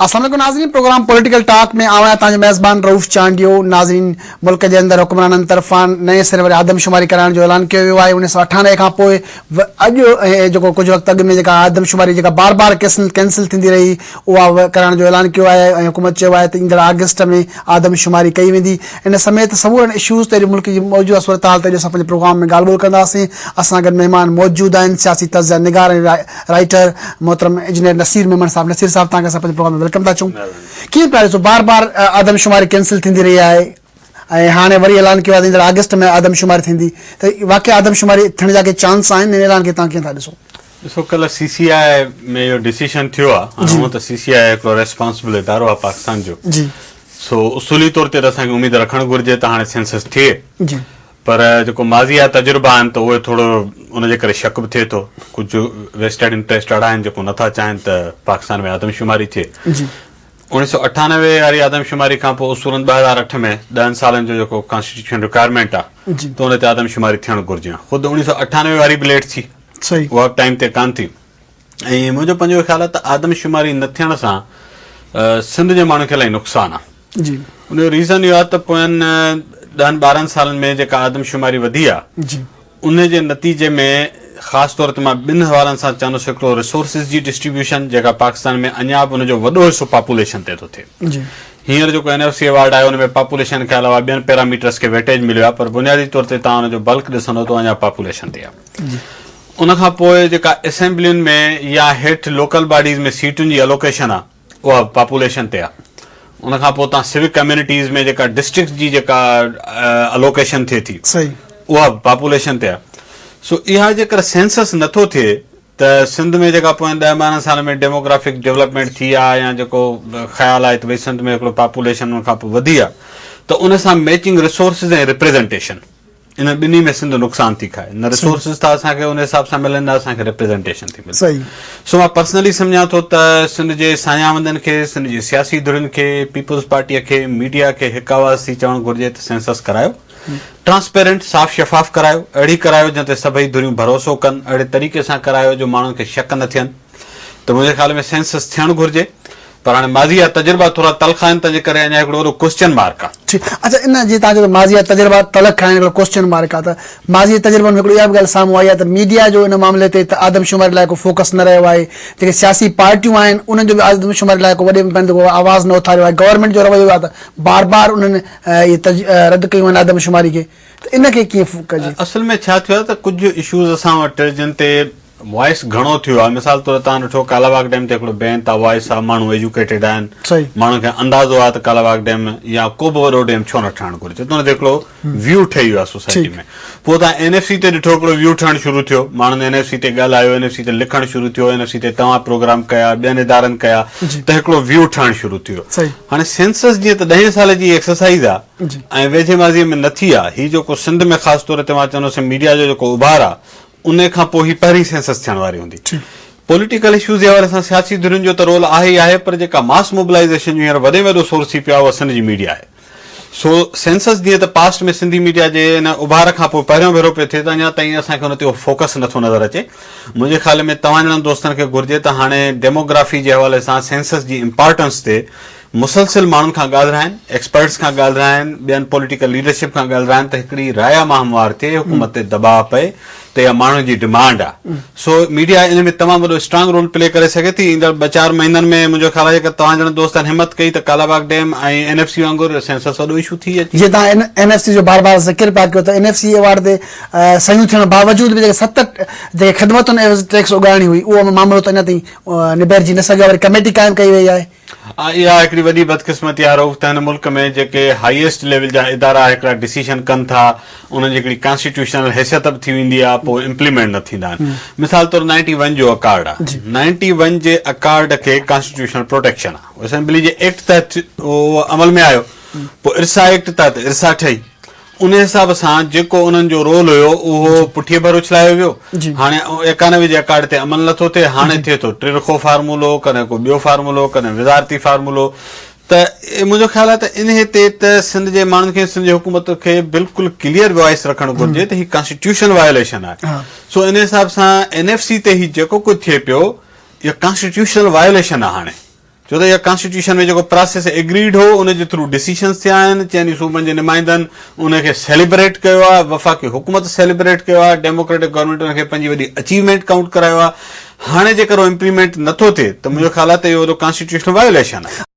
السلام عليڪم ناظرين پروگرام پوليٽيڪل ٽاڪ ۾ آئون آهيان توهان جو ميزبان رئوف چانڊيو ناظرين ملڪ جي اندر حڪمرانن طرفان نئين سر وري آدمشماري ڪرائڻ جو اعلان ڪيو ويو آهي 1998 کان پوء اڄ جيڪو ڪجهه وقت اڳ ۾ جيڪا آدمشماري جيڪا بار بار ڪينسل ٿيندي رهي اها ڪرائڻ جو اعلان ڪيو آهي ۽ حڪومت چيو آهي ته ايندڙ آگسٽ ۾ آدمشماري ڪئي ويندي ان سميت سمورن اشوز تي ملڪ جي موجوده صورتحال تي اڄ اسان پنهنجي پروگرام ۾ ڳالهه ٻولهه ڪنداسين اسان سان گڏ مهمان موجود آهن سياسي تجزيه نگار ۽ رائيٽر محترم انجنيئر نصير ميمڻ صاحب نصير صاحب توهان کي اسان پنهنجي پروگرام ۾ welcome ٿا چئون ڪيئن پيا ڏسو بار بار آدمشماري ڪينسل ٿيندي رهي آهي ۽ هاڻي وري اعلان ڪيو آهي ته ايندڙ آگسٽ ۾ آدمشماري ٿيندي ته واقعي آدمشماري ٿيڻ جا ڪي چانس آهن ان اعلان کي توهان ڪيئن ٿا ڏسو؟ ڏسو ڪلهه سي سي آء ۾ اهو ڊسيشن ٿيو آهي هاڻي هونء ته سي سي آء هڪڙو ريسپانسبل ادارو آهي پاڪستان جو جي سو اصولي طور تي ته اسان کي اميد رکڻ گهرجي ته هاڻي سينسس ٿئي جي پر جيڪو ماضي جا تجربا آهن ته اهي ٿورو ان جي ڪري شڪ به ٿئي ٿو ڪجهه ويسٽيڊ انٽريسٽ اهڙا آهن جيڪو نٿا چاهين ته پاڪستان ۾ آدمشماري ٿئي جي 1998 واري آدمشماري کان پوء اصولن 2008 ۾ ڏهن سالن جو جيڪو ڪانسٽيٽيوشن رڪوائرمينٽ آهي جي ته ان تي آدمشماري ٿيڻ گهرجي ها خود 1998 واري به ليٽ ٿي صحيح اها به ٽائيم تي ڪانه ٿي ۽ منهنجو پنهنجو خيال آهي ته آدمشماري نه ٿيڻ سان سنڌ جي ماڻهن کي الاهي نقصان آهي جي ان جو ريزن اهو آهي ته پوين ڏهن ٻارهن سالن ۾ جيڪا آدمشماري وڌي آهي جي ان جي نتيجي ۾ خاص طور تي مان ٻن حوالن سان چوندس هڪڙو ريسورسز جي ڊسٽريبيوشن جيڪا پاڪستان ۾ اڃا به ان جو وڏو حصو پاپوليشن تي ٿو ٿئي جي هينئر جيڪو اين ايف سي ايوارڊ آيو ان ۾ پاپوليشن کان علاوه ٻين پيراميٽرس کي ويٽيج مليو آهي پر بنيادي طور تي توهان ان جو بلڪ ڏسندو ته اڃا پاپوليشن تي آهي ان کان پوء جيڪا اسيمبلين ۾ يا هيٺ لوڪل باڊيز ۾ سيٽن جي الوڪيشن آ اها به پاپوليشن تي آ. ان کان پوء تان سوڪ ڪميونٽيز ۾ جيڪا ڊسٽرڪٽس جي جيڪا الوڪيشن ٿئي ٿي اها به پاپوليشن تي آ. سو اها جيڪر سينسس نٿو ٿئي ته سنڌ ۾ جيڪا پوين ڏهه ٻارهن سالن ۾ ڊيموگرافڪ ڊولپمينٽ ٿي آ يا جيڪو خيال آهي ته ڀئي سنڌ ۾ هڪڙو پاپوليشن ان کان پوء وڌي آ ته ان سان ميچنگ ريسورسز ۽ ريپريزنٽيشن انهن ٻنهي ۾ سنڌ نقصان ٿي کائي. نه ريسورسز ٿا اسان کي ان حساب سان ملن نه اسان کي ريپريزنٽيشن ٿي ملي. سو مان پرسنلي سمجهان ٿو ته سنڌ جي ساڃاهوندن کي، سنڌ جي سياسي ڌرين کي، پيپلز پارٽيء کي، ميڊيا کي هڪ آواز ٿي چوڻ گهرجي ته سينسس ڪرايو. ٽرانسپيرنٽ، صاف شفاف ڪرايو. اهڙي ڪرايو جنهن تي سڀئي ڌريون ڀروسو ڪن. اهڙي طريقي سان ڪرايو جو ماڻهن کي شڪ نه ٿين. ته منهنجي خيال ۾ سينسس ٿيڻ گهرجي. پر هاڻي ماضي جا تجربا ٿورا تلخ آهن تنهنجي ڪري اڃا هڪڙو وڏو ڪوسچن مارڪ آ. ٺيڪ اڇا ان جي تان چئو ته ماضي جا تجربا تلخ آهن هڪڙو ڪوسچن مارڪ آ ته ماضي جي تجربن ۾ هڪڙو اها به ڳالهه سامهون آئي آهي ته ميڊيا جو ان معاملي تي ته آدمشماري لاء ڪو فوڪس نه رهيو آهي جيڪي سياسي پارٽيون آهن انهن جو به آدمشماري لاء ڪو وڏي ۾ ڪو آواز نه اٿاريو آهي گورنمينٽ جو رويو آهي ته بار بار انهن اهي رد ڪيون آهن آدمشماري کي ته ان کي ڪيئن ڪجي. اصل ۾ ڇا ٿيو آهي ته ڪجهه اشوز اسان وٽ جن تي وائس گهڻو ٿيو آهي مثال طور توهان ڏٺو ڪالاباغ ڊيم تي هڪڙو بين تا وائس آهي ماڻهو ايجوڪيٽيڊ آهن ماڻهن کي اندازو آهي ته ڪالاباغ ڊيم يا ڪو به وڏو ڊيم ڇو نه ٺهڻ گهرجي ته ان تي هڪڙو ويو ٺهي ويو آهي سوسائٽي ۾ پوء توهان اين ايف سي تي ڏٺو هڪڙو ويو ٺهڻ شروع ٿيو ماڻهن اين ايف سي تي ڳالهايو اين ايف سي تي لکڻ شروع ٿيو اين ايف سي تي توهان پروگرام ڪيا ٻين ادارن ڪيا ته هڪڙو ويو ٺهڻ شروع ٿيو هاڻي سينسس جيئن ته ڏهين سال جي ايڪسرسائز آهي ۽ ويجهي ماضي ۾ نه ٿي آهي هي جيڪو سنڌ ۾ خاص طور تي مان چوندس ميڊيا جو جيڪو اڀار آهي انهي کان پوء هي پهرين سينسس ٿيڻ واري هوندي. پوليٽيڪل اشوز جي حوالي سان سياسي ڌرين جو ته رول آهي ئي آهي پر جيڪا ماس موبلائيزيشن جو هينئر وڏي ۾ وڏو سورس ٿي پيو آهي اها سنڌ جي ميڊيا آهي. سو سينسس جيئن ته پاسٽ ۾ سنڌي ميڊيا جي ان اڀار کان پوء پهريون ڀيرو پيو ٿئي ته اڃا تائين اسان کي ان تي اهو فوڪس نٿو نظر اچي. منهنجي خيال ۾ توهان جهڙن دوستن کي گهرجي ته هاڻي ڊيموگرافي جي حوالي سان سينسس جي امپارٽنس تي مسلسل ماڻهن کان ڳالهرائين، ايڪسپرٽس کان ڳالهرائين، ٻين پوليٽيڪل ليڊرشپ کان ڳالهرائين ته هڪڙي راء مان هموار ٿئي، حڪومت تي دٻاء پئي ته اها ماڻهن جي ڊمانڊ آ. سو ميڊيا ان ۾ تمام وڏو اسٽرانگ رول پلي ڪري سگهي ٿي. ايندڙ ٻه چار مهينن ۾ منهنجو خيال آهي جيڪر توهان جهڙن دوستن همت ڪئي ته Kalabagh dam ۽ N F C وانگر سينسس وڏو اشو ٿي اچي. جيئن توهان اين ايف سي جو بار بار ذڪر پيا ڪيو ته اين ايف سي ايوارڊ تي صحيحون ٿيڻ باوجود به جيڪي ست جيڪي خدمتن عيوض ٽيڪس اڳاڙڻي هئي اهو معاملو ته اڃا تائين نبيرجي نه سگهيو آهي وري ڪميٽي قائم ڪئي وئي آهي. اها هڪڙي وڏي بدقسمتي آهي رئوف ته هن ملڪ ۾ جيڪي هائيسٽ ليول جا ادارا هڪڙا ڊسيشن ڪن ٿا انهن جي هڪڙي ڪانسٽيٽيوشنل حيثيت به ٿي ويندي آهي پوء امپليمينٽ نه ٿيندا آهن مثال طور نائنٽي ون جو اڪارڊ آهي نائنٽي ون جي اڪارڊ کي ڪانسٽيٽيوشنل پروٽيڪشن آهي اسيمبلي جي ايڪٽ تحت اهو عمل ۾ آيو پوء ارسا ايڪٽ تحت ارسا ٺهي ان حساب سان جيڪو انهن جو رول هيو اهو پٺيء ڀر اڇلايو ويو. هاڻي 91 جي اڪارڊ تي عمل نٿو ٿئي، هاڻي ٿئي ٿو ٽرخو فارمولو، ڪڏهن ڪو ٻيو فارمولو، ڪڏهن وزارتي فارمولو ته منهنجو خيال آهي ته انهي تي ته سنڌ جي ماڻهن کي سنڌ جي حڪومت کي بلڪل ڪليئر وائس رکڻ گهرجي ته هي ڪانسٽيٽيوشن وايوليشن آهي. سو ان حساب سان اين ايف سي تي هي جيڪو ڪجهه ٿئي پيو اهو ڪانسٽيٽيوشنل وايوليشن آهي هاڻي. ڇو ته اها ڪانسٽيٽيوشن ۾ جيڪو پراسيس ايگريڊ هو ان جي ٿرو ڊسيشنز ٿيا آهن، چئني صوبن جي نمائندن ان کي سيليبريٽ ڪيو آهي، وفاقي حڪومت سيليبريٽ ڪيو آهي، ڊيموڪريٽڪ گورنمينٽ ان کي پنهنجي وڏي اچيومينٽ ڪائونٽ ڪرايو آهي، هاڻي جيڪر اهو امپليمينٽ نه ٿو ٿئي ته منهنجو خيال آهي ته اهو وڏو ڪانسٽيٽيوشنل وايوليشن آهي.